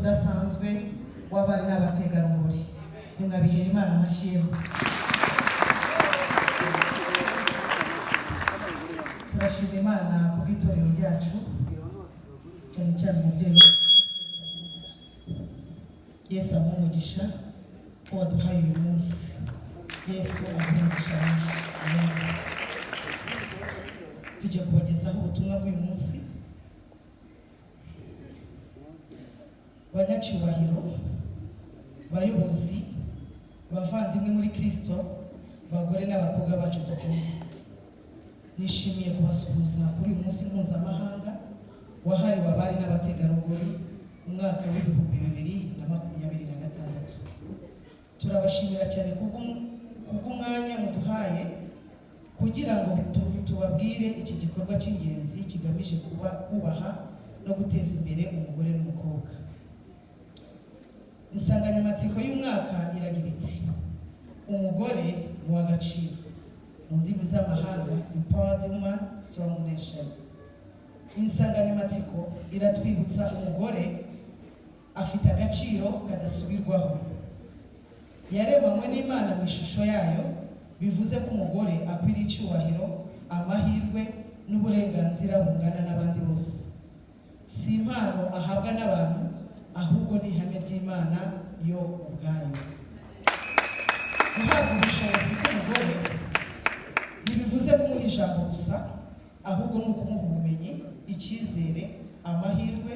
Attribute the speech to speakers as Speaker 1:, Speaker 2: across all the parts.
Speaker 1: Udasanzwe w'abari n'abategarugori. Nimwabihera Imana amashyi yemwe. Turashima Imana kubw'itorero ryacu, cyane cyane umubyeyi wacu. Yesu amuhe umugisha ko waduhaye uyu munsi. Yesu amuhe umugisha mwinshi, amen. Tugiye kubagezaho ubutumwa bw'uyu munsi. Banyacyubahiro, bayobozi, bavandimwe muri Kristo, bagore n'abakobwa bacu dukunda, nishimiye kubasuhuza kuri uyu munsi mpuzamahanga wahariwe abari n'abategarugori, umwaka wa 2026. Turabashimira cyane kubw'umwanya muduhaye kugira ngo tubabwire iki gikorwa cy'ingenzi kigamije kuba kubaha no guteza imbere umugore n'umukobwa. Insanganyamatsiko y'umwaka iragira iti: "Umugore ni uw'agaciro", mu ndimi z'amahanga "Empowered Woman, Strong Nation". Insanganyamatsiko iratwibutsa umugore afite agaciro kadasubirwaho, yaremanywe n'Imana mu ishusho yayo. Bivuze ko umugore akwiriye icyubahiro, amahirwe n'uburenganzira bungana n'abandi bose. Si impano ahabwa n'abantu, ahubwo ni ihame ry'Imana yo ubwayo. Guhabwa ubushobozi bw'umugore ntibivuze kumuha ijambo gusa, ahubwo ni ukumuha ubumenyi, icyizere, amahirwe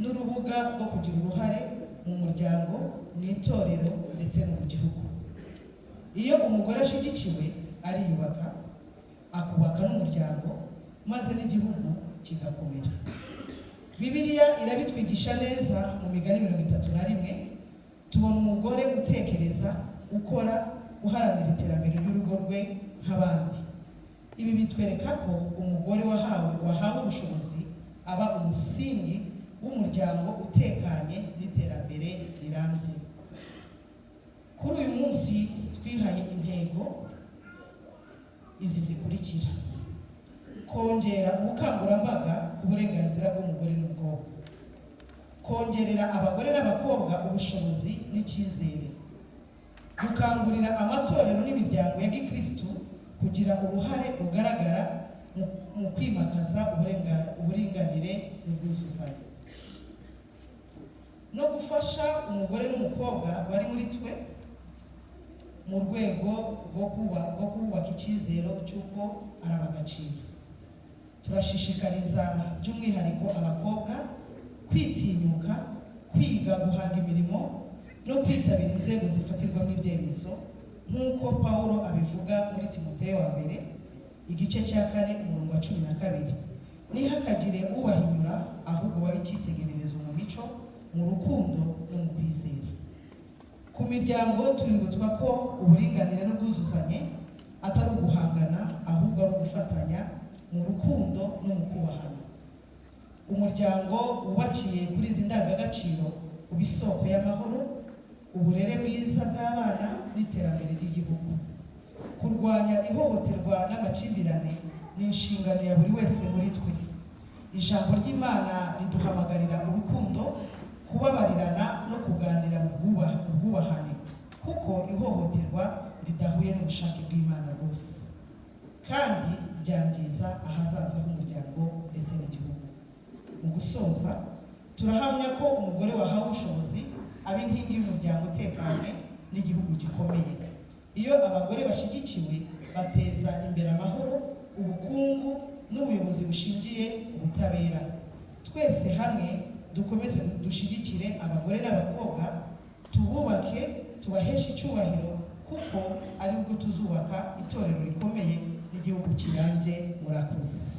Speaker 1: n'urubuga rwo kugira uruhare mu muryango, mu itorero ndetse no mu gihugu. Iyo umugore ashyigikiwe, ariyubaka, akubaka n'umuryango, maze n'igihugu kigakomera. Bibiliya irabitwigisha neza. Mu Migani 31 tubona umugore utekereza, ukora, uharanira iterambere ry'urugo rwe nk'abandi. Ibi bitwereka ko umugore wahawe ubushobozi aba umusingi w'umuryango utekanye n'iterambere rirambye. Kuri uyu munsi twihaye intego izi zikurikira: kongera ubukangurambaga ku burenganzira bw'umugore n'umukobwa, kongerera abagore n'abakobwa ubushobozi n'icyizere, gukangurira amatorero n'imiryango ya gikristu kugira uruhare rugaragara mu kwimakaza uburinganire n'ubwuzuzanye, no gufasha umugore n'umukobwa bari muri twe mu rwego rwo kubaka icyizere cy'uko ari ab'agaciro. Turashishikariza by'umwihariko abakobwa kwitinyuka, kwiga, guhanga imirimo no kwitabira inzego zifatirwamo ibyemezo, nk'uko Pawulo abivuga muri Timoteyo wa mbere igice cya 4 umurongo wa 12: "Ntihakagire ubahinyura, ahubwo babe icyitegererezo mu mico, mu rukundo no mu kwizera." Ku miryango, tuributswa ko uburinganire n'ubwuzuzanye atari uguhangana, ahubwo ari ugufatanya mu rukundo no mu kubahana. Umuryango wubakiye kuri izi ndangagaciro uba isoko y'amahoro, uburere bwiza bw'abana n'iterambere ry'igihugu. Kurwanya ihohoterwa n'amakimbirane ni inshingano ya buri wese muri twe. Ijambo ry'Imana riduhamagarira urukundo, kubabarirana no kuganira mu bwubahane, kuko ihohoterwa ridahuye n'ubushake bw'Imana rwose kandi ryangiza ahazaza h'umuryango ndetse n'igihugu. Mu gusoza, turahamya ko umugore wahawe ubushobozi aba inkingi y'umuryango utekanye n'igihugu gikomeye. Iyo abagore bashyigikiwe, bateza imbere amahoro, ubukungu n'ubuyobozi bushingiye ku butabera. Twese hamwe dukomeze dushyigikire abagore n'abakobwa, tububake, tubaheshe icyubahiro, kuko aribwo tuzubaka itorero rikomeye n'igihugu kirambye. Murakoze.